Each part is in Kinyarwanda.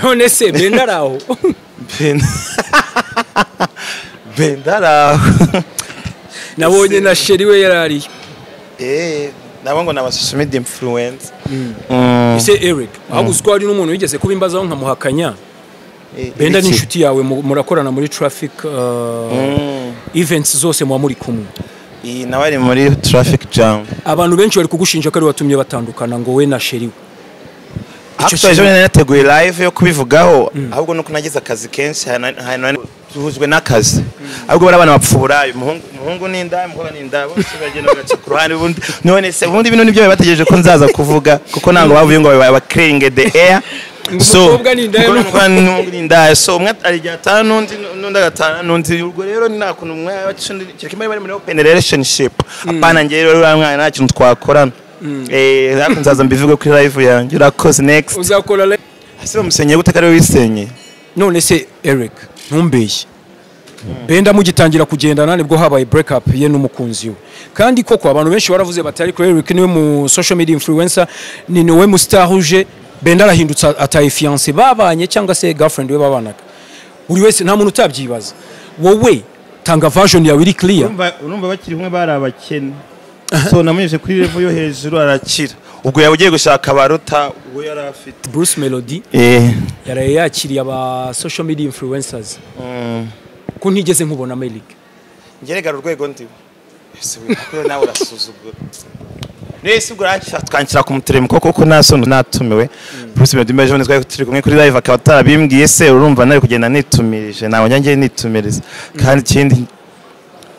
None se Benda araho? Benda araho. Nabonye na chéri we yarariye. Nabo ngo naba social media influencer. Ese Eric, aho uziko hari n'umuntu wigeze kubimbazaho nkamuhakanya. Benda ni inshuti yawe, murakorana muri traffic events zose muba muri kumwe. Nawe ari muri traffic jam. Abantu benshi bari kugushinja ko ari watumye batandukana ngo we na chéri we. Actually ejo nateguye live yo kubivugaho, ahubwo nuko nagize akazi kenshi tuhujwe n'akazi. Ahubwo bari abana bapfura, umuhungu n'inda, umukobwa n'inda, bose bagenda bagaca ku ruhande ubundi. None se ubundi bino nibyo bategereje ko nzaza kuvuga, kuko ntango bavuye ngo ba clearing the air. So umukobwa n'inda, so umwe ari gatanu n'undi agatanu n'undi, ubwo rero nta kuntu umwe kereka bari muri open relationship. Apana ngiye rero uriya mwana nta kintu twakorana. Ariko nzaza mbivuge kuri live yanjye. Urakoze, next. Uzakora live. Ese bamusenyeye gute ko ari we wisenyeye? None se Eric, ntumbeshye. Benda mugitangira kugendana nibwo habaye break up ye n'umukunzi we. Kandi koko abantu benshi baravuze bati ariko Eric niwe mu social media influencer, ni niwe mu star uje. Benda arahindutse ataye fiancé babanye cyangwa se girlfriend we babanaga. Buri wese nta muntu utabyibaza. Wowe tanga version yawe iri clear. Urumva bakiri kumwe bari abakene. So namunyije kuri level yo hejuru arakira. Ubwo yawe ugiye gushaka abaruta uwo yari afite. Bruce Melody yaraye yakiriye aba social media influencers. Ko ntigeze nkubona Eric. Ngerega urwego ndi. Ese we akora nawe urasuzugura. Nese ubwo twanshyira ku muteremo koko nasono natumiwe. Bruce Melody mbeje none turi kumwe kuri live akaba atarabimbwiye, se urumva nari kugenda nitumirije. Nawe njye nitumiriza. Kandi ikindi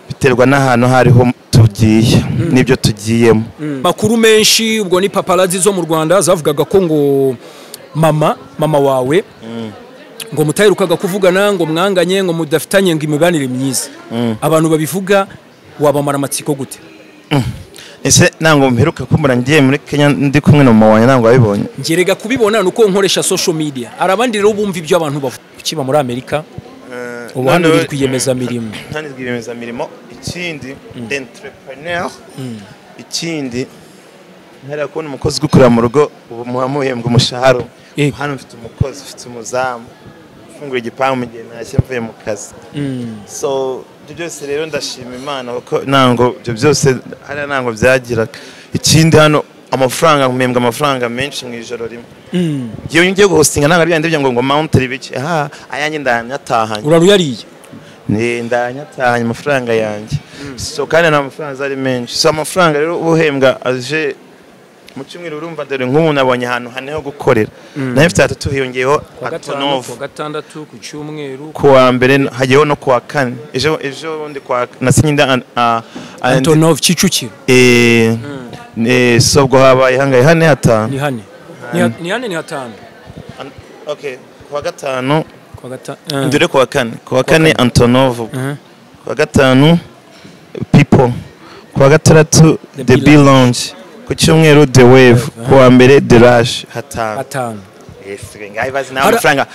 biterwa n'ahantu hariho tugiye nibyo tugiyemo. Makuru menshi ubwo ni paparazzi zo mu Rwanda zavugaga ko ngo mama wawe ngo mutayirukaga kuvugana, ngo mwanganye, ngo mudafitanye ngo imibanire myiza. Abantu babivuga wabamara amatsiko gute? Ese nango mperuka kumbura ngiye muri Kenya ndi kumwe na mama wanjye nango abibonye. Ngerega kubibona nuko nkoresha social media. Arabandi rero bumva ibyo abantu bavuga kiba muri Amerika. Ubu hano uri kwiyemeza mirimo. Hano kwiyemeza mirimo, ikindi entrepreneur, ikindi ntera kubona umukozi gukorera mu rugo ubu muhamuhembwa umushahara. Hano mfite umukozi, mfite umuzamu, mfungura igipangu mu gihe ntashye mvuye mu kazi. So ibyo byose rero ndashima Imana kuko nango ibyo byose hariya nango byagiraga. Ikindi hano amafaranga mpembwa amafaranga menshi mu ijoro rimwe. Ngiye ngiye guhostinga nanga ari ndibyo ngo mount biki. Ayanjye ndanyatahanye. Uraruyariye? Ni ndanyatahanye amafaranga yanjye. So kandi nta mafaranga ari menshi. So amafaranga rero ubuhembwa aje mu cyumweru urumva dore nk'ubu nabonye ahantu hane ho gukorera. Nayo mfite atatu hiyongeyeho Antonov. Ku gatandatu, ku cyumweru, ku wa mbere hagiyeho no ku wa kane. Ejo bundi kwa nasinye nda Antonov Kicukiro. So ubwo habaye hangaye hane hatanu. Ni hane. Ni hane ni hatanu. Okay, ku wa gatanu, ku wa gatanu. Ndure ku wa kane. Ku wa kane Antonov. Ku wa gatanu People. Ku wa gatandatu The B Lounge. Ku cyumweru The Wave. Ku wa mbere The Rush. Hatanu. Yes, ngaye bazi na amafaranga.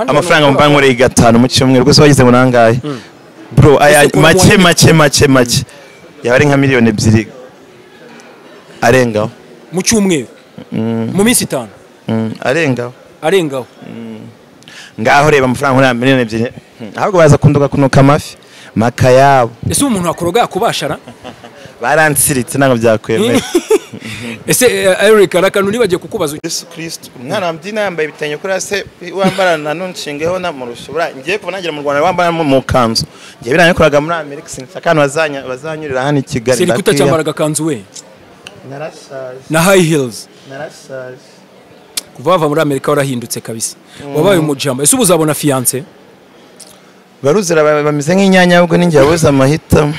Amafaranga mbankoreye gatanu mu cyumweru gusa wagize ngo nangaye. Bro, aya make make make make. Yaba ari nka miliyoni 2 arengaho. Mu cyumweru. Mu minsi 5. Arengaho. Arengaho. Ngaho reba amafaranga nkorera miliyoni 2. Ahubwo baza kunduka kunuka amafi maka yabo. Ese umuntu akoroga akubashara? Baransiritse ntabwo byakwemera. Ese Eric arakanu nibagiye kukubaza Yesu Kristo umwana mbyina yambaye ibitenge kuri ase wambarana nonshingeho na murushobora ngiye kuva nagira mu Rwanda wambara mu kanzu ngiye biranyekoraga muri Amerika sinshaka bazanyurira hano i Kigali. Siri kutacyambaraga kanzu we. Narashaje. Na high heels. Narashaje. Kuva wava muri Amerika warahindutse kabisa. Wabaye umujama. Ese uzabona fiancé? Baruzira bameze nk'inyanya ahubwo ninjye yabuze amahitamo.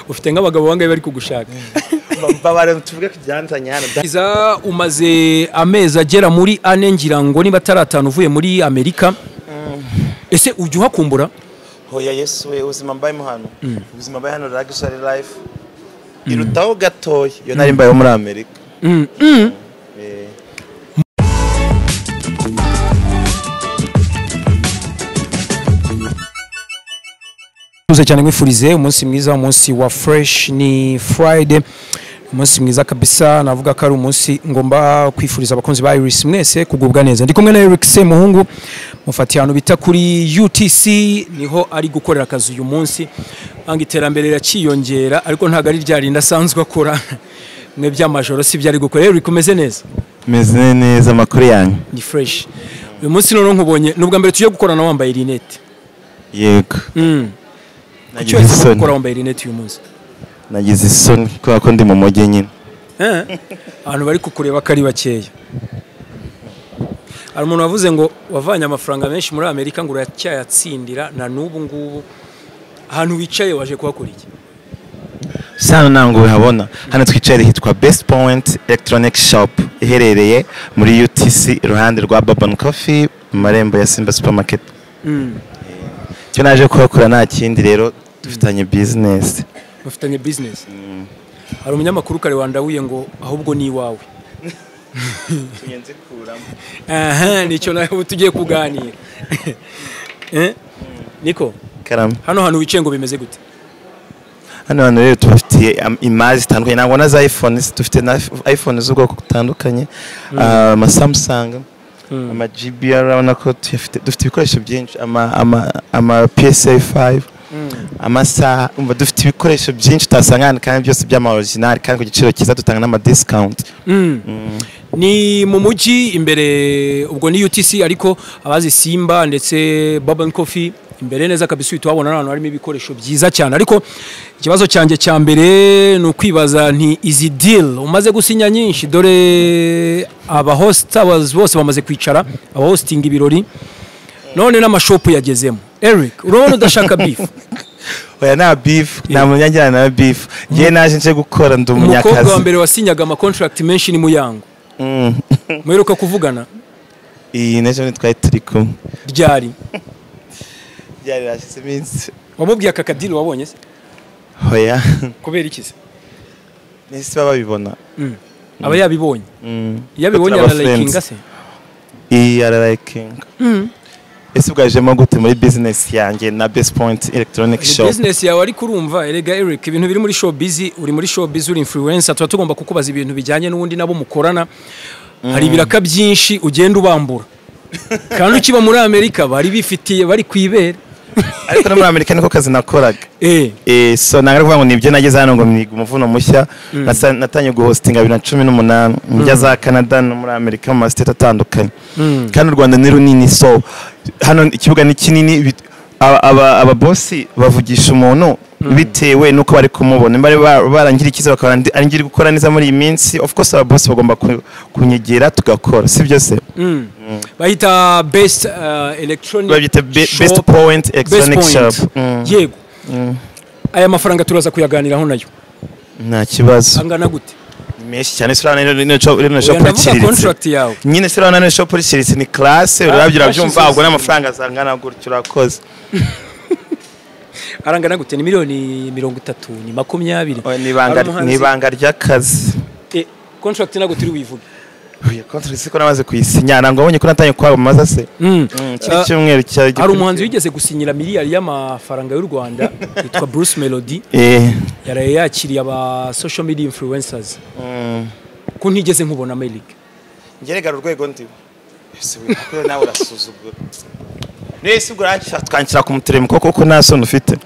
Ufite nk'abagabo bangaye bari kugushaka. Mbabare tuvuge kujyanzanye hano. Iza umaze amezi agera muri ane ngira ngo niba ataratanu uvuye muri Amerika. Ese ujya uhakumbura? Hoya Yesu we, ubuzima mbayemo hano. Ubuzima mbaye hano luxury life. Irutaho gatoya iyo nari mbayeho muri Amerika. Tuze cyane mwifurize umunsi mwiza, umunsi wa fresh, ni Friday, Umunsi mwiza kabisa, navuga ko ari umunsi ngomba kwifuriza abakunzi ba Iris mwese kugubwa neza. Ndi kumwe na Eric Semuhungu, mufatiye ahantu bita kuri UTC, niho ari gukorera akazi uyu munsi. Anga iterambere rirakiyongera, ariko ntago ari ryarinda asanzwe akora mwe by'amajoro, si byari gukora. Eric, umeze neza? Meze neza, amakuru yanyu? Ni fresh. Uyu munsi noneho nkubonye, nubwa mbere tugiye gukorana wambaye rinete. Yego. Kuki wahisemo gukora wambaye rinete uyu munsi? Nagize isoni kubera ko ndi mu mujyi nyine. Abantu bari kukureba ko ari bakeya. Hari umuntu wavuze ngo wavanye amafaranga menshi muri Amerika ngo uracyayatsindira na n'ubu ngubu. Ahantu wicaye waje kuhakora iki? Sana ntango uhabona. Hano twicaye hitwa Best Point Electronic Shop, iherereye muri UTC iruhande rwa Bourbon Coffee, mu marembo ya Simba Supermarket. Icyo naje kuhakora nta kindi rero, dufitanye business. Bafitanye business. Hari umunyamakuru kare wandawiye ngo ahubwo ni iwawe. Aha nicyo nawe tugiye kuganira. Niko? Karame. Hano hantu wicaye ngo bimeze gute? Hano hantu rero tubafitiye image zitandukanye, ntabwo na za iPhone, dufite na iPhone z'ubwoko butandukanye, ama Samsung, ama JBL, urabona ko dufite ibikoresho byinshi, ama PSA 5, amasaha, umva dufite ibikoresho byinshi utasanga hano kandi byose by'ama original kandi ku giciro cyiza, dutanga n'ama discount. Ni mu mujyi imbere, ubwo ni UTC, ariko abazi Simba ndetse Bourbon Coffee imbere neza kabisa uhita wabona ahantu harimo ibikoresho byiza cyane. Ariko ikibazo cyanjye cya mbere ni ukwibaza nti izi deal umaze gusinya nyinshi, dore aba host bose bamaze kwicara, aba hosting ibirori, none n'amashopu yagezemo. Eric, urabona udashaka beef? Oya, nta beef, nta munyangira na beef. Ngiye naje nje gukora, ndi umunyakazi. Umukobwa wa mbere wasinyaga ama contract menshi ni Muyango. Muheruka kuvugana? Iyi n'ejo twari turi kumwe. Ryari? Ryari rashize iminsi. Wamubwiye aka kadiri wabonye se? Oya. Kubera iki se? Nese baba babibona. Aba yabibonye. Yabibonye aralikinga se? Iyi aralikinga. Ese ubwajemo gute muri business yanjye na Best Point Electronic Shop? Business yawe ariko urumva erega Eric, ibintu biri muri showbiz, uri muri showbiz, uri influencer, tuba tugomba kukubaza ibintu bijyanye n'ubundi nabo mukorana. Hari ibiraka byinshi ugenda ubambura. Kandi ukiba muri Amerika bari bifitiye, bari kwibera. Ariko no muri Amerika niko kazi nakoraga. So nanga kuvuga ngo nibyo nageze hano ngo niga umuvuno mushya. Natangiye guhostinga 2018 njya za Canada no muri Amerika mu ma state atandukanye. Kandi u Rwanda ni runini, so hano ikibuga ni kinini, aba boss bavugisha umuntu bitewe nuko bari kumubona. Bari barangira ikiza bakaba ari ngiri gukora neza muri iyi minsi, of course aba boss bagomba kunyegera tugakora, si byo se? Bahita Best Electronic Babita Best Point Electronic Shop. Yego. Aya mafaranga turaza kuyaganiraho nayo. Nta kibazo. Angana gute? Menshi cyane. Sura nino shop iciriritse. Contract yawe. Nyine sura nino shop iciriritse ni classe, urabyo urabyumva, ubwo n'amafaranga azangana gutyo urakoze. Arangana gute? Ni miliyoni 30, ni 20. Ni ibanga ry'akazi. Contract nago turi wivuge. Oya, contract siko namaze kuyisinya, nangwa abonye ko natanye kwamamaza se. Iki cyumweru cya hari umuhanzi wigeze gusinyira miliyari y'amafaranga y'u Rwanda yitwa Bruce Melody. Yaraye yakiriye aba social media influencers. Ko ntigeze nkubona Eric. Ngerega urwego ndi. Ese we nawe urasuzugura. Nese ubwo twanshyira ku muteremo koko nta soni ufite.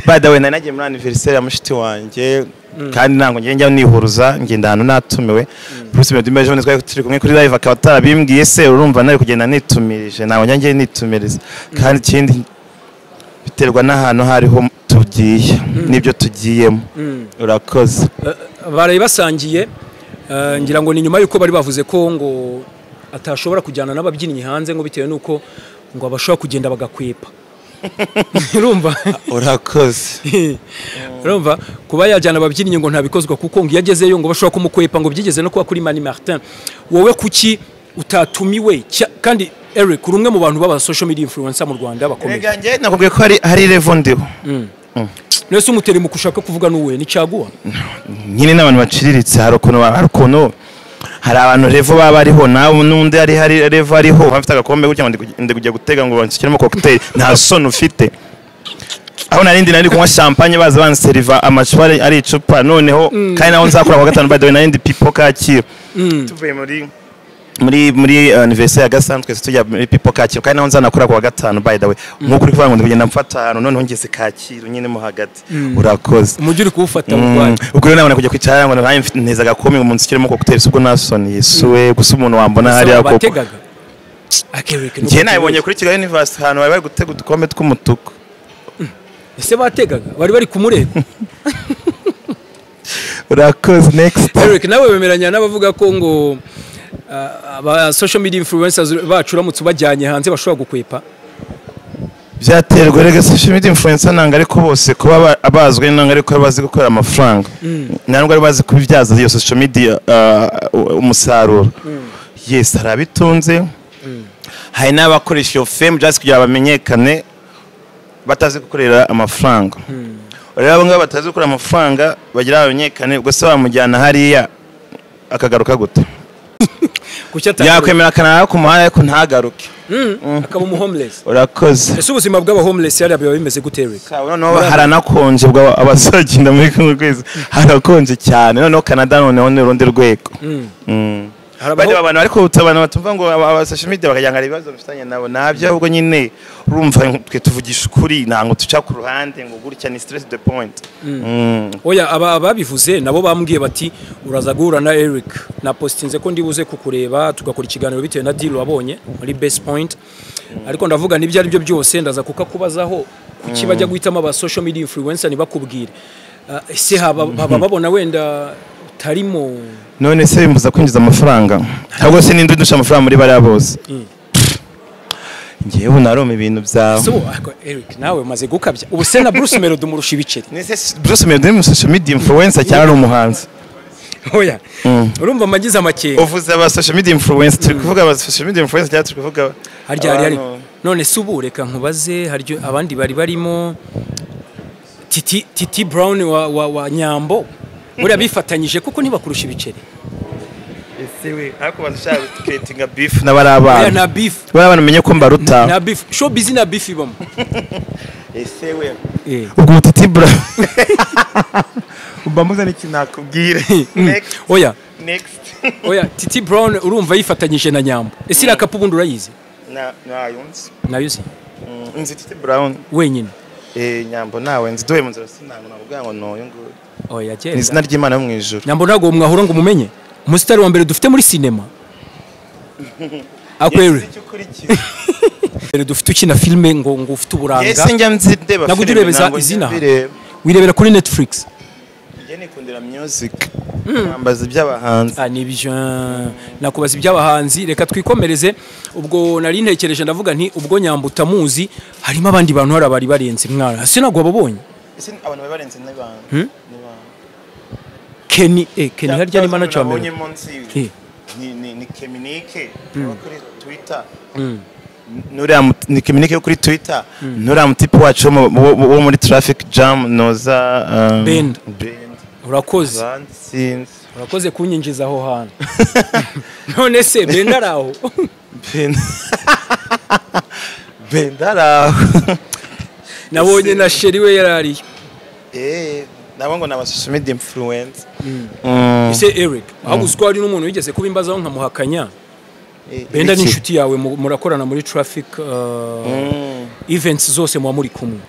By the way, nanagiye muri anniversaire ya mushiti wanjye kandi ntango ngiye njya nihuruza, ngenda ahantu natumiwe. Bruce Melody mbeje none twari turi kumwe kuri live akaba atarabimbwiye se, urumva nari kugenda nitumirije, ntabwo njya ngiye nitumiriza. Kandi ikindi biterwa n'ahantu hariho tugiye n'ibyo tugiyemo. Urakoze. Baraye basangiye, ngira ngo ni nyuma yuko bari bavuze ko ngo atashobora kujyana n'ababyinnyi hanze ngo bitewe nuko ngo abashobora kugenda bagakwepa. Urumva? Urakoze. Urumva kuba yajyana ababyinnyi ngo ntabikozwa kuko ngo yagezeyo ngo bashobora kumukwepa, ngo byigeze no kuba kuri Mani Martin. Wowe kuki utatumiwe? Kandi Eric uri umwe mu bantu baba social media influencer mu Rwanda bakomeye. Erega njye nakubwiye ko hari level ndiho. Nese umuteri mu kushaka kuvuga nuwe ni caguwa. Nyine n'abantu baciriritse hari ukuntu hari abantu level baba bariho nawe n'undi hari level ariho bafite agakombe gutya ngo ndi kujya gutega ngo banshyiremo cocktail nta soni ufite. Aho narindi nari kunywa champagne, baza banseriva amacupa ari icupa. Noneho kandi naho nzakora kuwa gatanu, by the way, narindi People Kacyiru. Tuvuye muri anniversaire ya Gasanzwe, twese tujya muri People Kacyiru, kandi naho nzanakora kuwa gatanu, by the way. Nk'uko uri kuvuga ngo ndagenda mfata ahantu, noneho ngeze Kacyiru nyine mo hagati. Urakoze. Umujyi uri kuwufata bugwate. Ubwo rero nabona kujya kwicara ngo nanjye nteza agakombe ngo umunsi ukirimo cocktail, ubwo nasoni yesuwe gusa umuntu wambona hariya koko. Bategaga. Ake Eric, Njye nabibonye kuri Kigali University, ahantu bari bari gutega udukombe tw'umutuku. Ese bategaga bari kumureba? Urakoze, next. Eric, nawe wemeranya n'abavuga ko ngo aba social media influencers bacu uramutse ubajyanye hanze bashobora gukwepa? Byaterwa rega. Social media influencer ntabwo ariko bose kuba bazwi, ntabwo ariko bazi gukora amafaranga, ntabwo ari bazi kubibyaza iyo social media umusaruro. Yes, hari abitunze, hari n'abakoresha iyo fame just kugira ngo bamenyekane, batazi gukorera amafaranga. Rero abo ngabo batazi gukora amafaranga bagira bamenyekane, ubwo se bamujyana hariya akagaruka gute? Kuki atagaruka? Yakwemera akanara ku muhanda ariko ntagaruke. Akaba umu homeless. Urakoze. Ese ubuzima bw'aba homeless hariya biba bimeze gute, Eric? Noneho haranakonje, ubwo abazagenda muri kumwe kwezi harakonje cyane. Noneho Canada noneho ni urundi rwego. Hari Bajya abantu, ariko abantu batumva ngo aba social media bakagira ngo hari ibibazo bifitanye nabo, nabyo. Ahubwo nyine urumva twe tuvugisha ukuri, ntabwo tuca ku ruhande ngo gutya, ni straight to the point. Oya, aba babivuze nabo bambwiye bati uraza guhura na Eric. Na postinze ko ndibuze kukureba tugakora ikiganiro bitewe na deal wabonye muri Best Point, ariko ndavuga n'ibyo ari byo byose ndaza kukakubazaho, kuki bajya guhitamo aba social media influencer ntibakubwire? Ese haba baba babona wenda utarimo? None se bimbuza kwinjiza amafaranga? Ahubwo se ninde undusha amafaranga muri bariya bose? Ngewe naroma ibintu byawe. So ariko Eric, nawe umaze gukabya. Ubu se na Bruce Melody umurusha ibiceri? Nese Bruce Melody ni social media influencer cyangwa ari umuhanzi? Oya, urumva amagize amakenga. Uvuze aba social media influencer, turi kuvuga aba social media influencer cyangwa turi kuvuga Harya hari abantu- none se ubu reka nkubaze, haryo abandi bari barimo Titi Brown wa Nyambo, buriya bifatanyije kuko ntibakurusha ibiceri? Ese we, ariko bazashaka creating a beef n'abari Oya, abana. nta beef. Bari abana, umenye ko mbaruta. Nta beef, showbiz nta beef ibamo. Ese we, ubwo Titi Brown umba muza n'iki nakubwire? Next. Oya. Next. Oya, Titi Brown urumva yifatanyije na Nyambo. Ese iriya couple ubundi urayizi? Na nayo nzi. Nayo uzi? Nzi Titi Brown. Wenyine? Eh, Nyambo nawe nzi duhe mu nzira, sinango nakubwira ngo noyo nguyu. Oya. Ni Genda. izina ry'Imana yo mu ijuru. Nyambo ntabwo mwahura ngo umumenye, umusitari wa mbere dufite muri sinema akwere Icyo ukurikiza. mbere dufite ukina filime ngo ufite uburanga. Ese njya nzi ndeba Ntabwo ujya filime, ureba ntabwo njya izina? mbireba. Wirebera kuri Netflix? Njye nikundira music, nambaza iby'abahanzi. Ah, ni ibyo nakubaza iby'abahanzi. Reka twikomereze. Ubwo nari ntekereje, ndavuga nti ubwo Nyambo utamuzi, harimo abandi bantu hari abari barenze mwana, ese ntabwo wababonye? Ese abantu bari barenze n'abantu ni bantu? Kenny, Kenny harya ni manager wa Nabonye mbere. munsi ni Keminike wo kuri Twitter. Nuriya ni Keminike wo kuri Twitter, nuriya mutipe wacu wo muri Traffic Jam noza Bend. Bend. Urakoze. Abandi sinzi. Urakoze kunyinjiza aho hantu. None se Benda ari aho? Bend, Bend ari aho. Nabonye na chéri we yari ariyo. Eh, nabo ngo ni aba social media influencer. Ese Eric, ahubwo uzi ko hari n'umuntu wigeze kubimbazaho nkamuhakanya? Benda ni Iki? inshuti yawe, murakorana muri traffic events zose muba muri kumwe.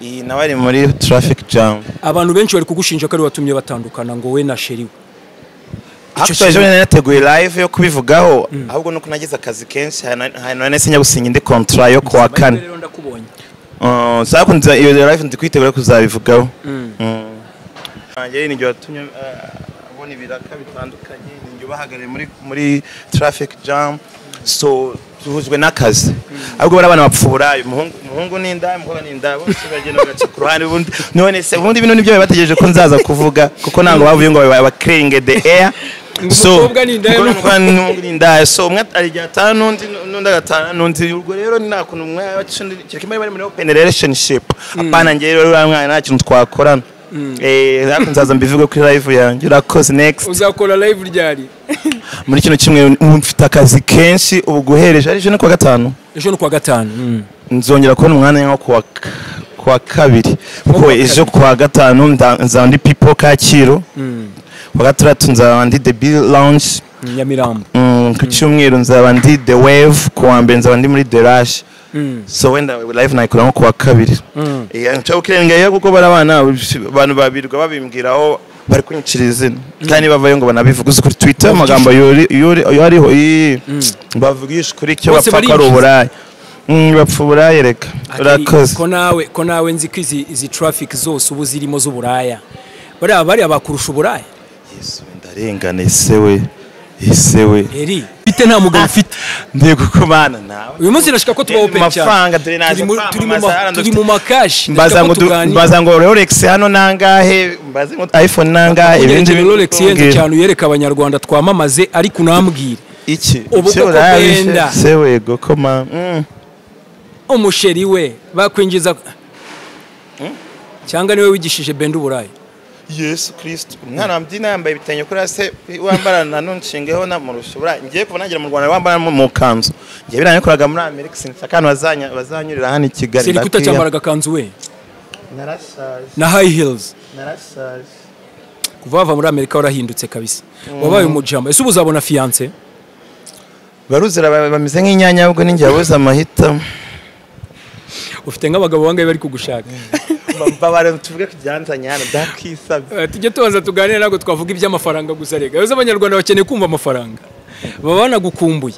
Iyi nawe ari muri Traffic Jam. Abantu benshi bari kugushinja ko ari watumye batandukana, ngo we na chéri we. Icyo Actually, ejo kintu- nari nateguye live yo kubivugaho, ahubwo nuko nagize akazi kenshi, hari nahise njya gusinya indi contrat yo kuwa kane. Rero ndakubonye. Sasa kunza iyo live ndi kwitegura kuzabivugaho. Nanjye ni njye watumye abona ibiraka bitandukanye, ni njye ubahagarariye muri Traffic Jam, so duhujwe n'akazi. Ahubwo bari abana bapfa uburayi, umuhungu ni indaya, umukobwa ni indaya, bose bagenda bagaca ku ruhande. Ubundi none se ubundi bino nibyo bari bategereje ko nzaza kuvuga, kuko ntabwo bavuye ngo ba clearing the air. Ngo So umukobwa ni indaya umukobwa n'umuhungu ni indaya, so umwe ari igihe atanu n'undi agatana n'undi. Ubwo rero nta kuntu umwe yabaca undi, kereka niba bari muri open relationship. Apana, njye rero uriya mwana nta kintu twakorana. Ariko nzaza mbivuge kuri live yanjye. Urakoze, next. Uzakora live ryari? Muri kino kimwe ubu mfite akazi kenshi, ubu guhereje ari ejo ni kuwa gatanu. Ejo ni kuwa gatanu. Nzongera kubona umwanya nko kuwa Kuwa kabiri, kuko ejo kuwa gatanu nzaba ndi People Kacyiru, kuwa gatandatu nzaba ndi The Bill Lounge Nyamirambo, ku cyumweru nzaba ndi The Wave, kuwa mbere nzaba ndi muri The Rush. So wenda live nayikora nko kuwa kabiri. Nshobora kurengayo kuko barabana abantu babirwa babimbwiraho bari kunyicira izina kandi bavayo ngo banabivuge kuri Twitter amagambo yuri yariho bavugisha kuri icyo bapfa ko ari uburayi. Bapfa uburayi reka urakoze. Ko nawe nzi ko izi traffic zose ubu zirimo z'uburaya, bariya bakurusha uburaya. Yesu ndarengana esewe esewe eri bite nta mugabo ufite ndiye gukomana nawe uyu munsi nashaka ko tuba open cyane turi mu makashi. Mbaza ngo Rolex hano nangahe, mbaze ngo iPhone nangahe, ibindi Rolex yenze cyane uyereka abanyarwanda twamamaze, ariko unambwire iki sewe gokoma umusheri we bakwinjiza cyangwa niwe wigishije Benda uburayi. Yesu Kristo umwana mbyina yambaye ibitenge kuri ase wambarana nonshingeho na murushobora ngiye kuva nagira mu Rwanda wambara mu kanzu ngiye biranyekoraga muri Amerika sinshaka ahantu bazanyurira hano i Kigali. Siri kutacyambara agakanzu we narashaje na high heels narashaje kuva wava muri Amerika warahindutse kabisa wabaye umujama. Ese ubuzabona fiance baruzira bameze nk'inyanya ubwo ninjye yabuze amahitamo. Ufite nk'abagabo bangaye bari kugushaka? Mbabare tuvuge kujyanzanya hano ndakisabye tujye tubaza tuganire, ntabwo twavuga iby'amafaranga gusa rega yose abanyarwanda bakeneye kumva amafaranga baba banagukumbuye.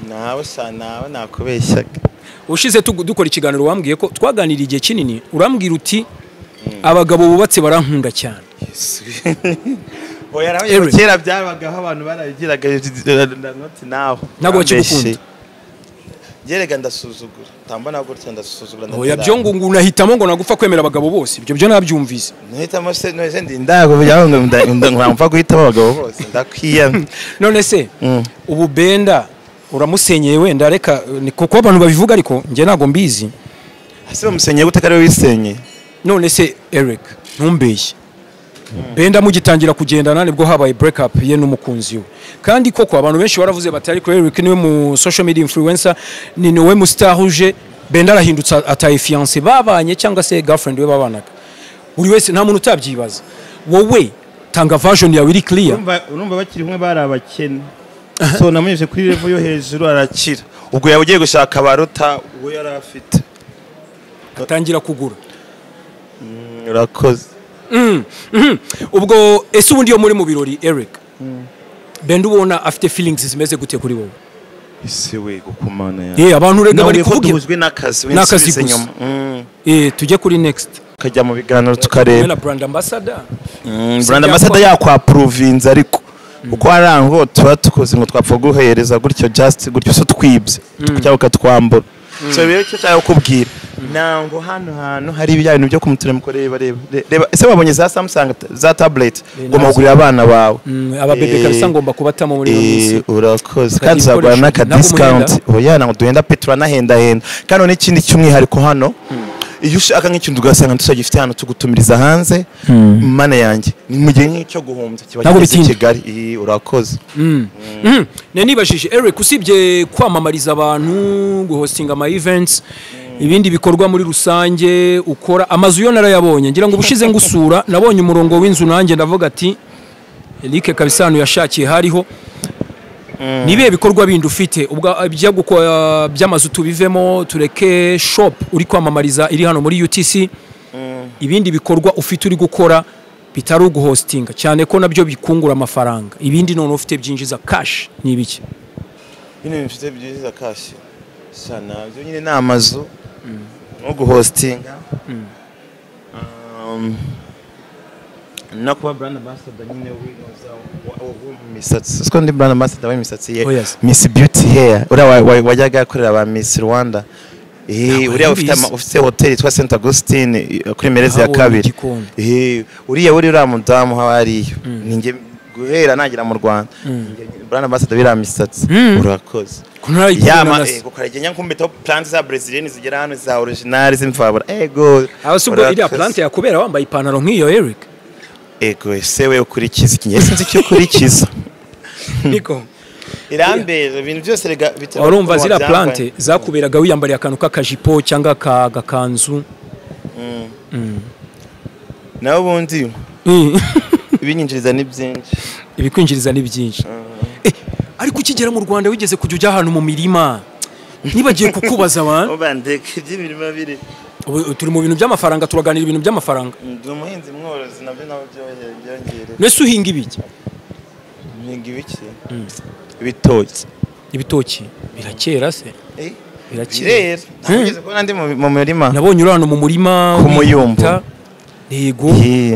Nawe sa nawe nakubeshyaga. Ushize dukora ikiganiro wambwiye ko twaganiriye igihe kinini urambwira uti abagabo bubatse barankunda cyane. Oya nawe kera byabagaho abantu barabigiraga not now ntabwo bakigukunda. Yerega ndasuzugura tambana gutya ndasuzugura ndabona. Oya byo ngo unahitamo ngo nagupfa kwemera abagabo bose ibyo byo nabyumvise. Nahitamo se none ndi ndago ndamva guhitamo abagabo bose ndakwiyamye. None se ubu Benda uramusenyeye wenda reka kuko abantu babivuga ariko nge ntago mbizi. Ese bamusenyeye gute kare wisenyeye? None se Eric ntumbeshye. Benda mugitangira kugendana nibwo habaye break up ye n'umukunzi we, kandi koko abantu benshi baravuze bati ariko Eric niwe mu social media influencer ni niwe mu star uje. Benda arahindutse ataye fiancé babanye cyangwa se girlfriend we babanaga, buri wese nta muntu utabyibaza. Wowe tanga version yawe iri clear. Urumva bakiri kumwe bari abakene, so namunyeje kuri level yo hejuru arakira, ubwo yabugiye gushaka abaruta ubwo yari afite atangira kugura. Urakoze. Ubwo ese ubundi yo muri mu birori Eric Benda ubona afite feelings zimeze gute kuri wowe? Ese we gukumana ya abantu rega bari kuvuga duhuzwe n'akazi winsubize nyuma. Tujye kuri next kajya mu biganiro tukareba na brand ambassador. Brand ambassador yakwa province ariko uko arango tuba tukoze ngo twapfa guhereza gutyo just gutyo so twibye cyangwa ukatwambura. So rero cyo cyangwa kubwira nango hano hantu hari ibya bintu byo kumutura mukoreba reba ese wabonye za Samsung za tablet ngo mugurira abana bawe aba bebe kabisa ngomba kubatamo muri iyo minsi. Urakoze kandi zagura naka discount. Oya nango duhenda petra nahenda henda kandi n'ikindi cyumwihariko hano iyo ushaka nk'ikintu ugasanga tusagifite hano tugutumiriza hanze mana yanjye ni mu gihe nk'icyo guhombya kiba kigeze i Kigali. Urakoze. Ne nibashije Eric usibye kwamamariza abantu guhostinga ama events ibindi bikorwa muri rusange ukora amazu yo narayabonye ngira ngo ubushize ngusura nabonye umurongo w'inzu nanjye ndavuga ati Eric kabisa hano yashakiye hariho. Nibe bikorwa bindi ufite ubwo ibyo gukora by'amazu tubivemo tureke shop uri kwamamariza iri hano muri UTC, ibindi bikorwa ufite uri gukora bitari uguhostinga cyane ko nabyo bikungura amafaranga, ibindi none ufite byinjiza cash ni ibiki? Bino bifite byinjiza cash sana byo nyine ni amazu no guhostinga no kuba brand ambassador nyine winoza w'imisatsi. Siko ndi brand ambassador w'imisatsi ye Miss Beauty Hair uriya wajyaga akorera ba Miss Rwanda. Uriya ufite hotel yitwa Saint Augustine kuri Merezi ya kabiri. Uriya uriya mudamu hariyo ninjye guhera nagira mu Rwanda brand ambassador bira misatsi. Urakoze. Yama kukarejenya nkumbita plants za Brazilian zigera hano za original zimfabura. Ego abasubwo iriya plant yakubera wambaye ipantaro nk'iyo Eric. Ego ese we ukurikiza iki? Sinzi icyo ukurikiza. Niko irambere ibintu byose rega bitera. Urumva zira plante zakuberaga wiyambariye akantu k'akajipo cyangwa kagakanzu. Nawe ubundi ibinyinjiriza ni byinshi. Ibikwinjiriza ni byinshi. Ariko ukigera mu Rwanda wigeze kujya ujya ahantu mu mirima, nibagiye kukubaza abantu. Ubandeke iby'imirima biri. Turi mu bintu by'amafaranga, turaganira ibintu by'amafaranga. Ndi umuhinzi mworozi nabyo nabo byongereye. Nese uhinga ibiki? Uhinga ibiki? Ibitoki. Ibitoki birakera se? Birakera. Nageze kubona ndi mu murima. Nabonye uri hano mu murima ku muyumbo. Yego.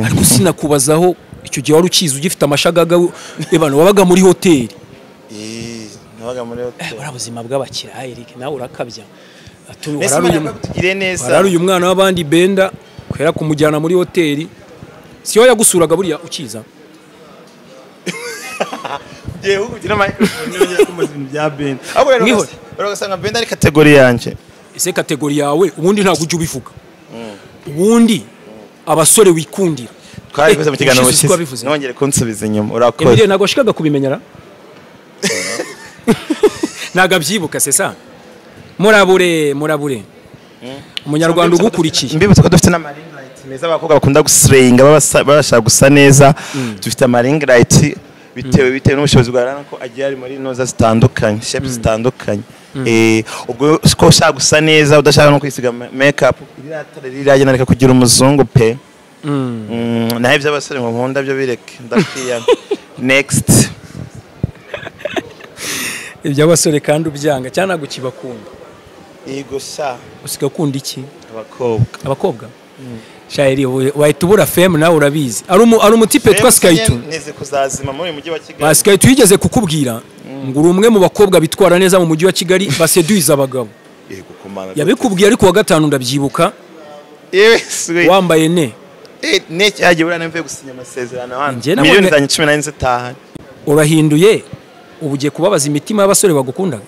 Ariko sinakubazaho icyo gihe wari ukizi ugifite amashagaga ebano wabaga muri hoteli. Nabaga muri hoteli. Bari ubuzima bw'abakira Eric nawe urakabya. Warari uyu mwana w'abandi Benda kwera kumujyana muri hoteli. Siyo yagusuraga buriya ukiza. Ngiye kugira microphone yongera kumuza ibintu bya Benda. Ahubwo rero ugasanga Benda ari kategori yanje. Ese kategori yawe ubundi ntabwo ujya ubivuga. Ubundi abasore wikundira. Twari mu kiganiro cyose. Nongere kunsubiza inyuma urakoze. Emile ntago washikaga kubimenyera? Ntago abyibuka c'est ça. Murabure murabure. Umunyarwanda ugukurikiye. Mbibutse ko dufite na ring light meza abakobwa bakunda gusrayinga babasha gusa neza. Dufite ama ring light bitewe n'ubushobozi bwa rana ko agiye ari muri noza zitandukanye, shapes zitandukanye. Ubwo ko ushaka gusa neza udashaka no kwisiga make up iriratare riragena reka kugira umuzungu pe. Naho iby'abasore ngo nkunda byo bireke ndakwiya. Next. Iby'abasore kandi ubyanga cyane gukibakunda. Yego sha. Usiga kunda iki? Abakobwa. Abakobwa? Shairi wahita ubura fame nawe urabizi. Ari umutipe twa Skytu. Neze kuzazima muri mujyi wa Kigali. Skytu yigeze kukubwira ngo uri umwe mu bakobwa bitwara neza mu mujyi wa Kigali baseduiza abagabo. Yego komana. Yabikubwiye ariko wa gatanu ndabyibuka. Yewe wambaye ne. Ne cyagiye urana mvuye gusinya amasezerano hano. Miliyoni zanjye 14 zitaha. Urahinduye ubu ugiye kubabaza imitima y'abasore bagukundaga.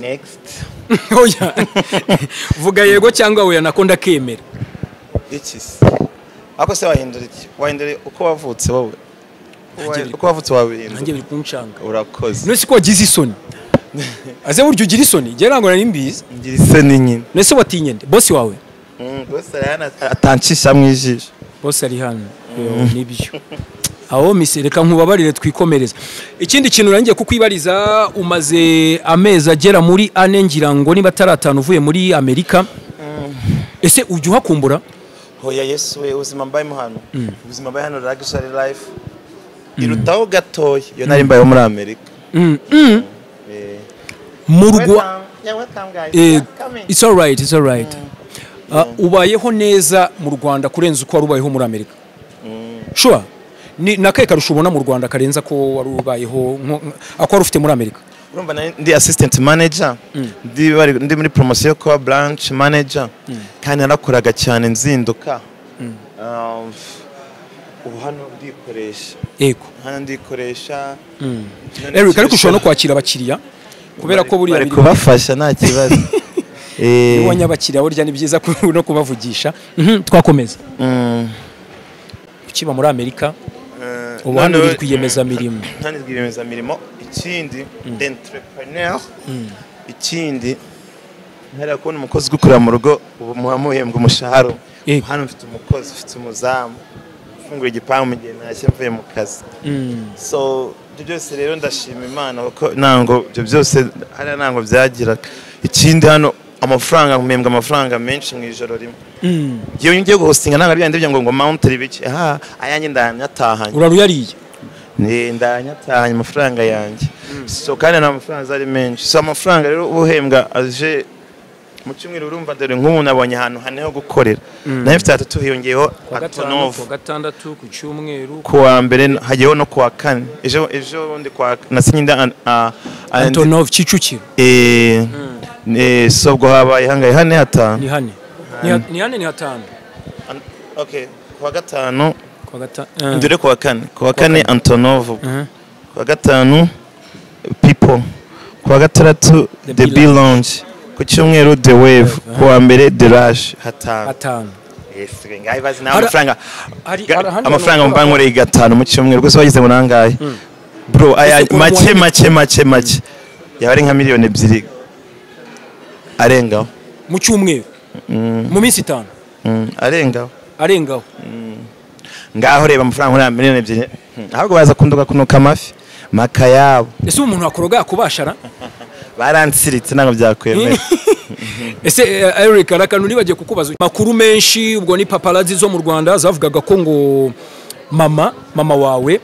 Next. Oya. Vuga yego cyangwa oya nako ndakemera. Iki se? Ako se wahindura iki? Wahindura uko wavutse wowe. Uko wavutse wabihindura. Nanjye biri kunshanga. Urakoze. None siko wagize isoni. Aze buryo ugira isoni? Ngiye ntango nari mbizi. Ngira isoni nyine. None se watinye nde? Boss wawe? Boss ari hano atancisha mu ijisho. Boss ari hano. Nibyo. Aho mise reka nkubabarire twikomereza. Ikindi kintu rangiye kukwibariza umaze amezi agera muri ane ngira ngo niba ataratanu uvuye muri Amerika. Ese ujya uhakumbura? Hoya Yesu we ubuzima mbaye hano. Ubuzima mbaye hano luxury life. Irutaho gatoya iyo nari mbaye muri Amerika. Mu Rwanda. It's all right, it's all right. Ubayeho neza mu Rwanda kurenza uko wari ubayeho muri Amerika. Sure. Ni nakaye karusho ubona mu Rwanda karenza ko wari ubayeho ako wari ufite muri Amerika. Urumva ndi assistant manager, ndi muri promotion yo kuba branch manager kandi narakoraga cyane nzinduka. Ubu hano ndikoresha. Yego. Hano ndikoresha. Eric ariko ushobora no kwakira abakiriya kubera ko buriya bari kubafasha nta kibazo. Iyo ubonye abakiriya burya ni byiza no kubavugisha. Twakomeza. Ukiba muri Amerika ubu hano uri kwiyemeza mirimo. Hano kwiyemeza mirimo ikindi entrepreneur ikindi ntera kubona umukozi gukorera mu rugo ubu muhamuhembwa umushahara. Hano mfite umukozi mfite umuzamu ufungura igipangu mu gihe ntashye mvuye mu kazi. So ibyo byose rero ndashima Imana kuko ntango ibyo byose hariya ntango byagiraga. Ikindi hano amafaranga mpembwa amafaranga menshi mu ijoro rimwe. Ngiye ngiye guhostinga nanga byandi byo ngo mount biki. Aha ayanjye ndanyatahanye. Uraruyariye. Ni ndanyatahanye amafaranga yanjye. So kandi nta mafaranga ari menshi. So amafaranga rero ubuhembwa aje mu cyumweru urumva dore nk'ubu nabonye ahantu hane ho gukorera. Nayo mfite atatu hiyongeyeho Antonov. Ku gatandatu ku cyumweru ku wa mbere hagiyeho no ku wa kane. Ejo ndi kwa nasinye nda Antonov Kicukiro. So ubwo habaye hangaye hane hatanu. Ni hane. Ni hane ni hatanu. Okay, ku wa gatanu. Ku wa gatanu. Ndure ku wa kane. Ku wa kane Antonov. Ku wa gatanu People. Ku wa gatandatu The B Lounge. Ku cyumweru The Wave. Ku wa mbere The Rush hatanu. Hatanu. Yes, ngaye bazi na amafaranga. Amafaranga mba nkoreye gatanu mu cyumweru gusa wagize ngo nangaye. Bro, aya make make make make. Yaba ari nka miliyoni 2. Arengaho. Mu cyumweru? Mu minsi 5? Arengaho. Arengaho. Ngaho reba amafaranga nkorera 2 miliyoni, ahubwo baza kunduka kunuka amafi maka yabo. Ese umuntu akoroga yakubashara? Baransiritse, ntabwo byakwemera. Ese Eric, hari akantu nibagiye kukubaza. Makuru menshi ubwo ni paparazzi zo mu Rwanda zavugaga ko ngo mama wawe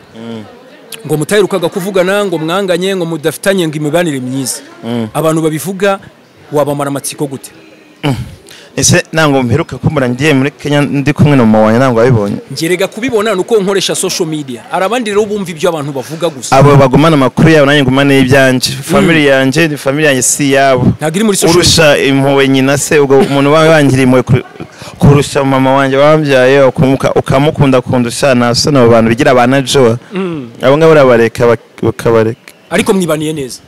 ngo mutaherukaga kuvugana, ngo mwanganye, ngo mudafitanye ngo imibanire myiza. Abantu babivuga wabamara amatsiko gute? Ese ntabwo mperuka kumbura ngiye muri Kenya ndi kumwe na mama wanjye? Ntabwo wabibonye? Ngerega kubibona nuko nkoresha social media. Hari abandi rero bumva ibyo abantu bavuga gusa. Abo bagumana amakuru yabo, nanjye ngumane y'ibyanjye. Family yanjye ni family yanjye, si iyabo. Ntabwo iri muri social media. Urusha impuhwe nyina se? Ubwo umuntu wawe wangiriye impuhwe kurusha mama wanjye wambyaye, ukamukunda kundusha, nta soni? Abo bantu bigira ba najoa, abo ngabo urabareka, ukabareka. Ariko mwibaniye neza?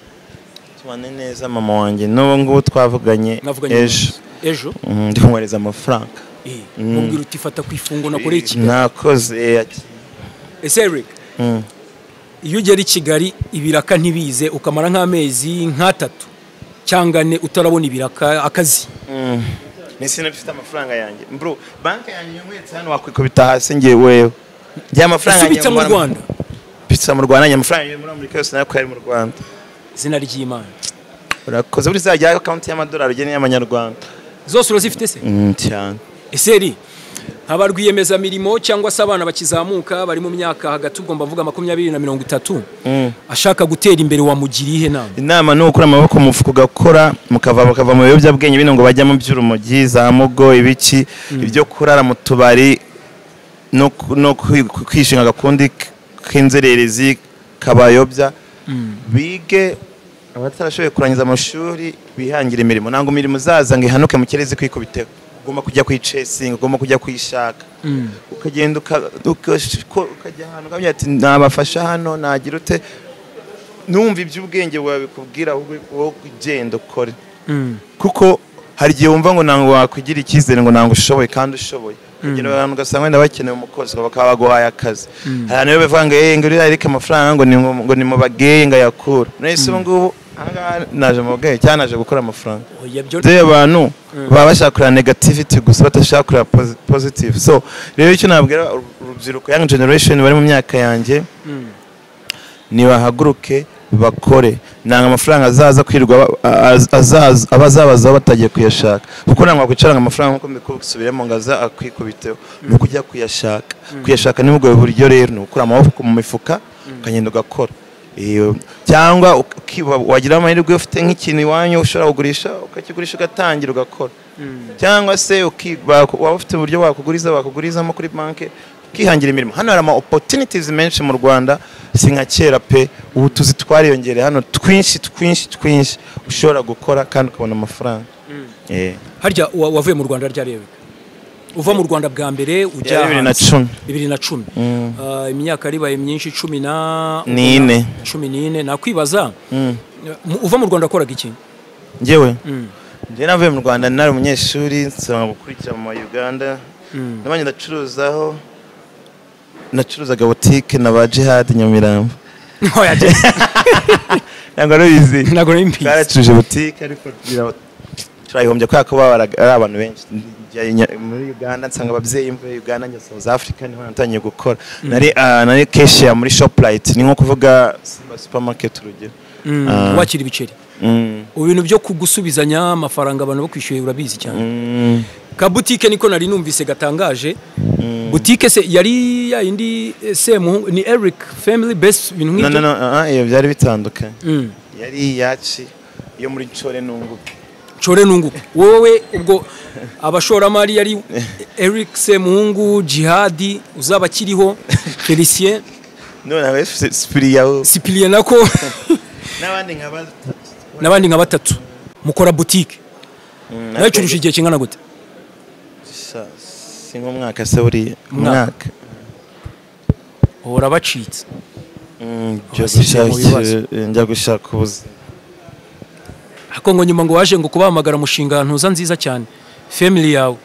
Tubane neza mama wanjye, n'ubu ngubu twavuganye. Mwavuganye? Ejo. Ejo? Ndi kumwohereza amafaranga. Mubwira uti fata ku ifungo nakoreye i Kigali. Nakoze Ese Eric, iyo ugera i Kigali ibiraka ntibize, ukamara nk'amezi nk'atatu cyangwa ane utarabona ibiraka, akazi? Nese mfite amafaranga yanjye, bro? Banki yanjye yumwetse hano, wakwikubita hasi. Ngiye wewe, njye amafaranga yanjye Usubitse mu Rwanda? Pizza mu Rwanda. Njye amafaranga yanjye muri Amerika yose nayo ari mu Rwanda. Izina ry'Imana! Urakoze. Buri zajya account y'amadolari ugene y'amanyarwanda. Zose urazifite se? Cyane. Ese eri nk'aba rwiyemezamirimo cyangwa se abana bakizamuka bari mu myaka hagati, ubwo mbavuga 20 na 30, ashaka gutera imbere, wamugira ihe nama? Inama ni ukura amaboko mu mufuka ugakora, mukava bakava mu biyobyabwenge bino ngo bajya mu by'urumogi, za mugo, ibiki, ibyo kurara mu tubari no kwishinga agakundi k'inzererezi kabayobya. Bige, abatarashoboye kurangiza amashuri bihangira imirimo. Ntabwo imirimo izaza ngo ihanuke mu kirezi kwikubiteho. Ugomba kujya kuyicesinga, ugomba kujya kuyishaka, ukagenda ukajya ahantu ukavuga ati nabafasha hano, nagira ute. Numva iby'ubwenge bwawe bikubwira, ahubwo wowe ugenda ukore, kuko hari igihe wumva ngo ntabwo wakwigira icyizere, ngo ntabwo ushoboye, kandi ushoboye. Ukagenda ahantu ugasanga wenda bakeneye umukozi, bakaba baguhaye akazi. Hari abantu rero bavuga ngo ngo uriya ariko amafaranga ngo ni mu bageye ngo ayakura. None se ubu ngubu ahangaha naje mu bageye cyangwa naje gukora amafaranga? Oya, byo Rero abantu baba bashaka kureba negativity gusa, badashaka kureba positive. So rero icyo nabwira urubyiruko, young generation bari mu myaka yanjye, nibahaguruke bakore. Nanga amafaranga azaza kwirirwa abazabazaho batagiye kuyashaka, kuko ntabwo wakwicara ngo amafaranga, nkuko mbikubisubiremo, ngo aza akwikubiteho. Ni ukujya kuyashaka. Kuyashaka ni ubwo buryo rero, ni ugukura amaboko mu mifuka ukagenda ugakora. Cyangwa wagira amahirwe ufite nk'ikintu iwanyu ushobora kugurisha, ukakigurisha, ugatangira ugakora, cyangwa se waba ufite uburyo wakuguriza, wakugurizamo kuri banki, ukihangira imirimo. Hano hari ama opportunities menshi mu Rwanda, si nka kera pe. Ubu tuzi twariyongereye hano twinshi twinshi twinshi ushobora gukora kandi ukabona amafaranga. Harya wavuye mu Rwanda ryari Eric? Uva mu Rwanda bwa mbere ujya Ya bibiri na hanze? cumi. 2010. Imyaka ribaye myinshi, cumi na N'ine. 14. Nakwibaza, uva mu Rwanda wakoraga iki? Njyewe, njye navuye mu Rwanda nari umunyeshuri, nsaba gukurikira mu Uganda. Nabanje ndacuruzaho, nacuruzaga butike na ba Jihad Nyamirambo. Oya, Ntabwo ari ubizi? Ntabwo nari mbizi. Twaracuruje butike ariko turayihombya kubera ko baba ari abantu benshi. Njya muri Uganda nsanga ababyeyi, mvuye Uganda njya South Africa, niho natangiye gukora. Nari cashier muri Shoprite, ni nko kuvuga Simba Supermarket, urugero. Wakira ibiceri? Ubu bintu byo kugusubizanya amafaranga abantu bakwishyuye urabizi cyane. Ka butike niko nari numvise gatangaje. Butike se yari ya yindi Semuhungu ni Eric Family Best, ibintu No. nk'ibyo? No, iyo byari bitandukanye. Yari iyaci yo muri Ncore Nunguke. Ncore Nunguke. Wowe ubwo abashoramari yari Eric Semuhungu, Jihadi uzaba akiriho, Felicien? None nawe Spiria. Cyprien nako. N'abandi nka batatu. N'abandi nka batatu mukora butike. Nayicuruje igihe kingana gute? Si nk'umwaka se buriya? Umwaka. Umwaka. Uhora bacitse. Njya Wasize mu bibazo. Njya gushaka ubuzima. Ariko ngo nyuma ngo waje ngo kubahamagara mushinga ntuza nziza cyane, family yawe.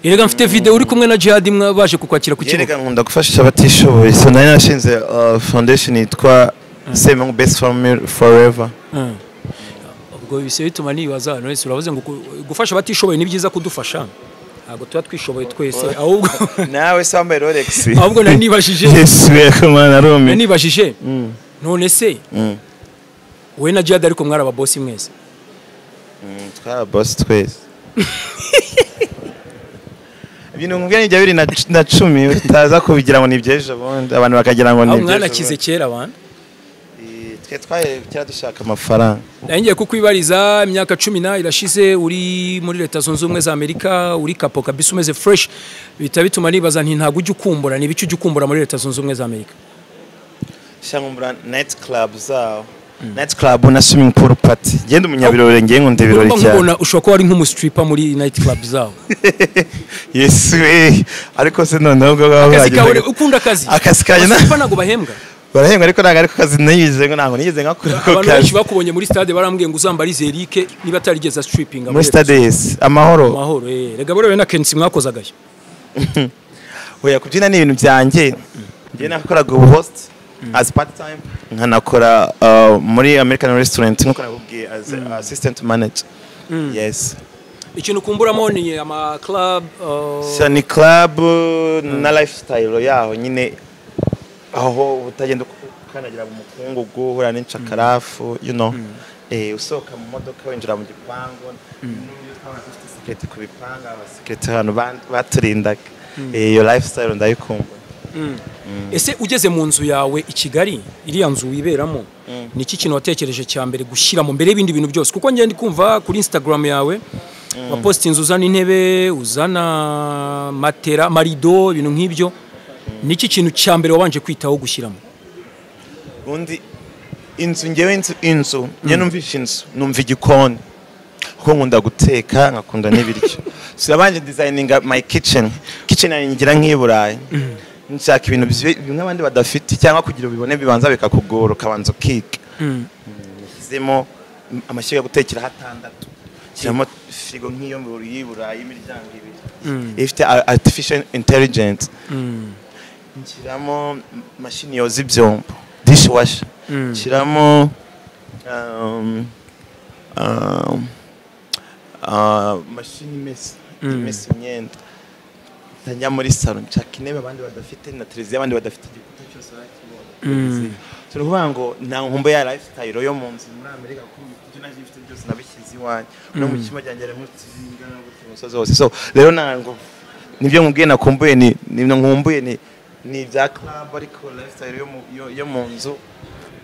Erega mfite video uri kumwe na Jihad baje kukwakira ku kibuga. Yerega nkunda gufasha abatishoboye, so nari nashinze foundation yitwa Semungu Best Family Forever. Ubwo Ubwo bise bituma nibaza, none se uravuze ngo gufasha abatishoboye ni byiza, kudufasha ntabwo tuba twishoboye twese, ahubwo Nawe se wambaye Rolex? Ahubwo nari nibajije. Yesu we, mana, Nari rumi. nibajije, none se wowe na Jihad, ariko mwari ababosi mwese? Twari boss twese. Ibintu nkubwira ni ibya 2010, utaza kubigira ngo ni iby'ejo bundi, abantu bakagira ngo ni Aho iby'ejo mwanakize bundi. kera abantu. Twe twaye kera dushaka amafaranga. Nari ngiye kukwibariza, imyaka 10 na irashize uri muri Leta Zunze Ubumwe za Amerika, uri kapo kabisa, umeze fresh, bihita bituma nibaza nti ntabwo ujya ukumbura? Ni ibiki ujya ukumbura muri Leta Zunze Ubumwe za Amerika? Shangumbura night club zawo, night club na swimming pool party. Ngenda umunyabirori, ngiye nkunda ibirori Urumva cyane. nkubona ushobora kuba ari nk'umustripper muri night club zawo. Yesu we, ariko se noneho ubwo baba Akazi kawe, bagendaga- ukunda akazi. Akazi kanjye Abastripper ntabwo bahembwa. Barahembwa, ariko ntabwo ariko kazi niyize, ngo ntabwo nigeze nkakora ako Abantu benshi kazi. bakubonye muri stade barambwiye ngo uzambarize Eric niba atarigeze stripping. Muri stade, yes, Amahoro. Amahoro, rega buriya na Kensi mwakozagayo. Oya, kubyina ni ibintu byanjye. Njye nakoraga ubu host as part time, nkanakora muri American restaurant nkuko nakubwiye, as assistant manager, yes. Ikintu ukumburamo ni ama club? So, ni club na lifestyle yaho nyine, aho utagenda ukandagira mu mukungugu, uhura n'incakarafu, usohoka mu modoka winjira mu gipangu, n'uburyo twabaga dufite sécurité ku bipangu, abasekirite ahantu baturindaga. Iyo lifestyle ndayikumbura. Ese ugeze mu nzu yawe i Kigali, iriya nzu wiberamo, ni iki kintu watekereje cya mbere gushyiramo mbere y'ibindi bintu byose? Kuko ngenda ndi kumva kuri Instagram yawe wapostinze uzana intebe, uzana matera, marido, ibintu nk'ibyo. Ni iki kintu cya mbere wabanje kwitaho gushyiramo? Ubundi inzu, ngewe inzu njye numvishe inzu numva igikoni, kuko nkunda guteka, nkakunda n'ibiryo. So nabanje designinga my kitchen. Kitchen yanjye ngira nk'i Burayi, nshaka ibintu bimwe abandi badafite, cyangwa kugira ubibone bibanza bikakugora, ukabanza ukiga. Nashyizemo amashyiga yo gutekeraho atandatu, shyiramo firigo nk'iyo mu y'i Burayi y'imiryango ibiri ifite artificial intelligence, nshyiramo mashini yoza ibyombo, dishwasher, nshyiramo mashini imesa imyenda. Njya muri salon, nshaka intebe abandi badafite na televiziyo abandi badafite, igikuta cyose barakibona. So ni ukuvuga ngo nta nkumbu ya lifestyle yo mu nzu muri Amerika, kuko ibyo naje mfite byose nabishyize iwanjye, no mu cyumba cyanjye harimo TV ingana gutya umusozi wose. So rero ntabwo nibyo nkubwiye nakumbuye, ni nkumbuye ni ibya club, ariko lifestyle yo mu nzu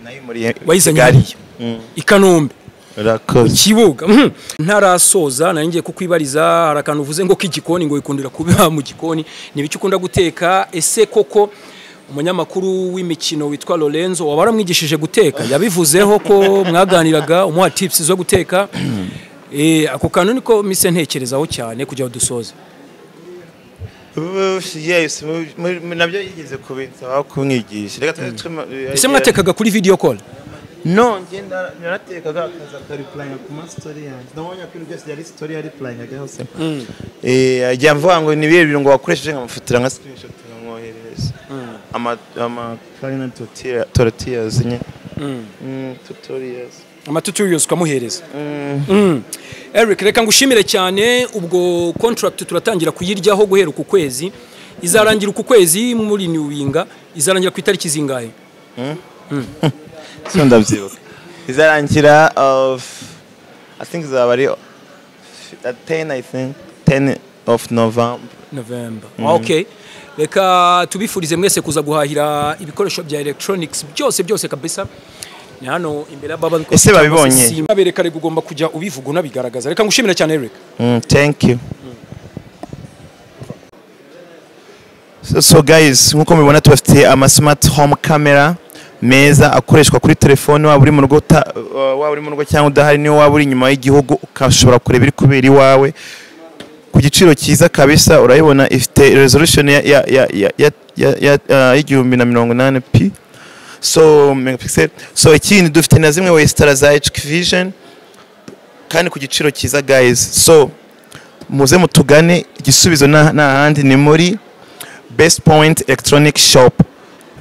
nayimuriye Wayizanye Kigali. hariya i Kanombe. Urakoze. Kibuga. Ntarasoza, nari ngiye kukwibariza, hari akantu uvuze ngo k'igikoni, ngo wikundira kuba mu gikoni. Ni ibiki ukunda guteka? Ese koko umunyamakuru w'imikino witwa Lorenzo waba waramwigishije guteka? Yabivuzeho ko mwaganiraga umuha tips zo guteka. Ako kantu niko mise ntekerezaho cyane kugira ngo dusoze. Yes, nabyo yigeze kubinsaba kumwigisha. Reka Ese mwatekaga kuri video call? No, ngenda naratekaga akaza akareplyinga ku ma story yanjye. Nabonye ko ibintu byose yari story yareplyingaga hose. Ajya mvuga ngo ni ibihe bintu ngo wakoresheje, nkamufatira nka screenshot nkamwoherereza. Ama culinary tortillas nye. Tutorials. Ama tutorials ukamuhereza. Eric, reka ngushimire cyane. Ubwo contract turatangira kuyiryaho guhera uku kwezi, izarangira uku kwezi muri Newinga, izarangira ku itariki zingahe? So ndabyibuka. Izarangira of I think izaba ari at 10, I think 10 of November. November. Okay, reka tubifurize mwese kuza guhahira ibikoresho bya electronics byose byose kabisa. Ni hano imbere ya Baba. Ese babibonye? Babereka, reka ugomba kujya ubivuga unabigaragaza. Reka ngushimire cyane, Eric. Thank you. So guys, nkuko mubibona tubafitiye ama smart home camera meza akoreshwa kuri telefone, waba uri mu rugo cyangwa udahari, niyo waba uri inyuma y'igihugu ukashobora kureba iri kubera iwawe ku giciro cyiza kabisa. Urayibona ifite resolution ya 1080 p, so megapixel. So ikindi dufite na zimwe wesitara za Hikvision kandi ku giciro cyiza, guys. So muze mutugane, igisubizo nta handi ni muri Best Point Electronic Shop.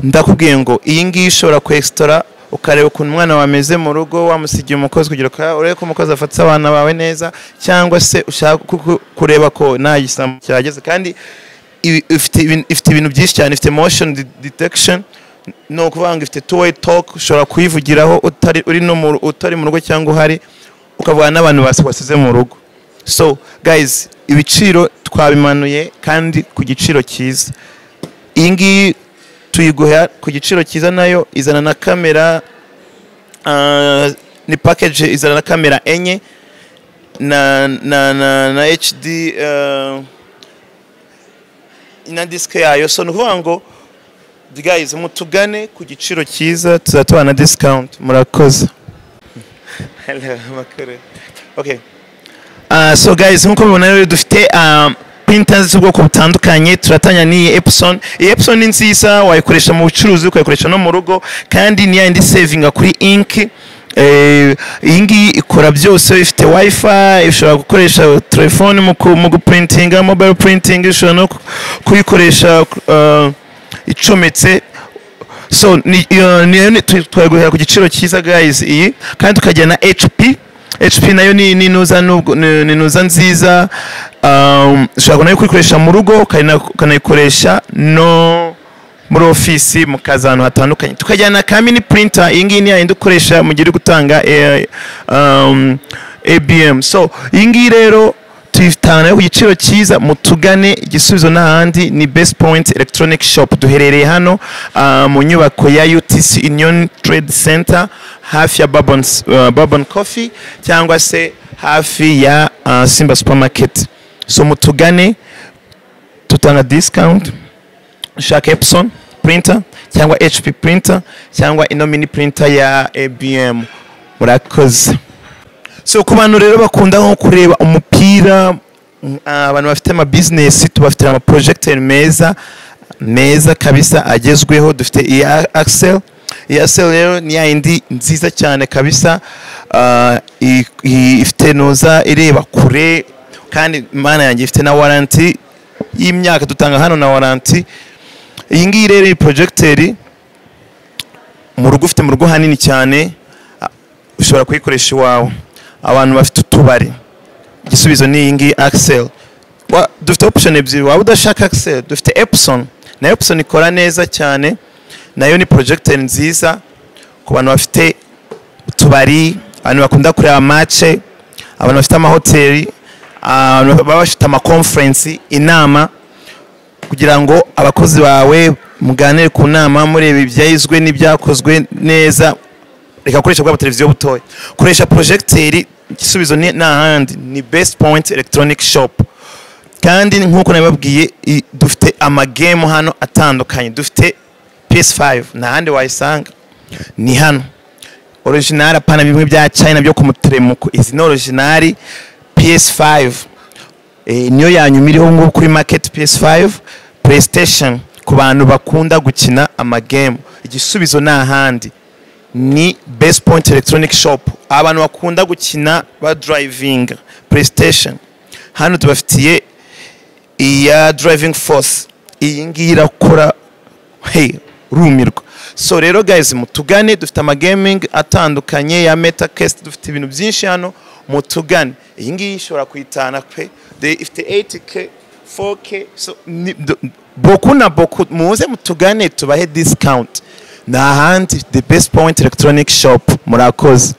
Ndakubwiye ngo iyi ngiyi ushobora kwesitora. ukareba ukuntu umwana wawe ameze mu rugo, wamusigiye umukozi kugira ngo urebe ko umukozi afata abana bawe neza, cyangwa se ushaka kureba ko nta gisambo cyageze. Kandi ifite ibintu byinshi cyane, ifite motion detection, ni ukuvuga ngo ifite two way talk, ushobora kuyivugiraho utari uri no mu utari mu rugo cyangwa uhari, ukavugana n'abantu wasize mu rugo. So guys, ibiciro twabimanuye kandi ku giciro cyiza. Iyi ngiyi tuyiguha ku giciro cyiza, nayo izana na kamera, ni package izana na kamera enye na HD na disque yayo. So ni ukuvuga ngo guys, mutugane ku giciro cyiza, tuzatubaha na discount. Murakoze. Hello, amakuru. Okay. So guys, nkuko mubibona rero, dufite printers z'ubwoko butandukanye. Turatanya n'iyi Epson. Iyi Epson ni nziza, wayikoresha mu bucuruzi, ukayikoresha no mu rugo, kandi ni yindi savinga kuri ink. Iyi ngiyi ikora byose, ifite wifi, ushobora gukoresha telefone mu guprintinga, mobile printing, ushobora no kuyikoresha icometse. So ni iyo twayiguhera ku giciro cyiza guys iyi. Kandi tukagira na HP. HP nayo ni nuza nubwo ni nuza nziza, ushobora nayo kuyikoresha mu rugo, ukanayikoresha no muri ofisi, mu kazi, ahantu hatandukanye. Tukajyana na ka mini printer. Iyi ngiyi ni yayindi ukoresha mu gihe uri gutanga ABM. So iyi ngiyi rero tuyitanga nayo ku giciro cyiza. Mutugane, igisubizo n'ahandi ni Best Point Electronic Shop. Duherereye hano mu nyubako ya UTC, Union Trade Center, hafi ya Bourbon Coffee cyangwa se hafi ya Simba Supermarket. So mutugane, tutanga discount. Ushaka Epson printer cyangwa HP printer cyangwa ino mini printer ya ABM, murakoze. So ku bantu rero bakunda nko kureba umupira, abantu bafite ama business, tubafitira ama projecteur meza meza kabisa agezweho. Dufite iyi Axel. Iyi Axel rero ni yindi nziza cyane kabisa, ifite noza ireba kure, kandi mana yanjye ifite na warranty y'imyaka, dutanga hano na warranty. Iyi ngiyi rero, iyi projecteur, mu rugo, ufite mu rugo hanini cyane, ushobora kuyikoresha iwawe. Abantu bafite utubari, igisubizo ni iyi ngiyi Axel. Dufite option ebyiri: waba udashaka Axel, dufite Epson. Na Epson ikora neza cyane, nayo ni projecteur nziza ku bantu bafite utubari, abantu bakunda kureba match, abantu bafite amahoteli, abantu baba bafite ama conference, inama, kugira ngo abakozi bawe muganire ku nama, mureba ibyayizwe n'ibyakozwe neza. Reka gukoresha bwa televiziyo butoya, koresha projecteur. Igisubizo ni n'ahandi ni Best Point Electronic Shop. Kandi nk'uko nabibabwiye, dufite amagame hano atandukanye. Dufite PS5, nta handi wayisanga, ni hano, original, apana bimwe bya China byo ku muteremuko. Izi ni original PS5, niyo yanyuma iriho ngubu kuri market, PS5, PlayStation. Ku bantu bakunda gukina amagame, igisubizo ni ahandi ni Best Point Electronic Shop. Abantu bakunda gukina ba driving, PlayStation, hano tubafitiye iya Driving Force. Iyi ngiyi irakora, hey, rumirwa. So rero guys, mutugane, dufite amagaming atandukanye ya MetaQuest, dufite ibintu byinshi hano, mutugane. Iyi ngiyi ishobora kuyitana pe, ifite 8K, 4K, so boku na boku. Muze mutugane tubahe discount. Ni ahandi, the Best Point Electronic Shop. Murakoze.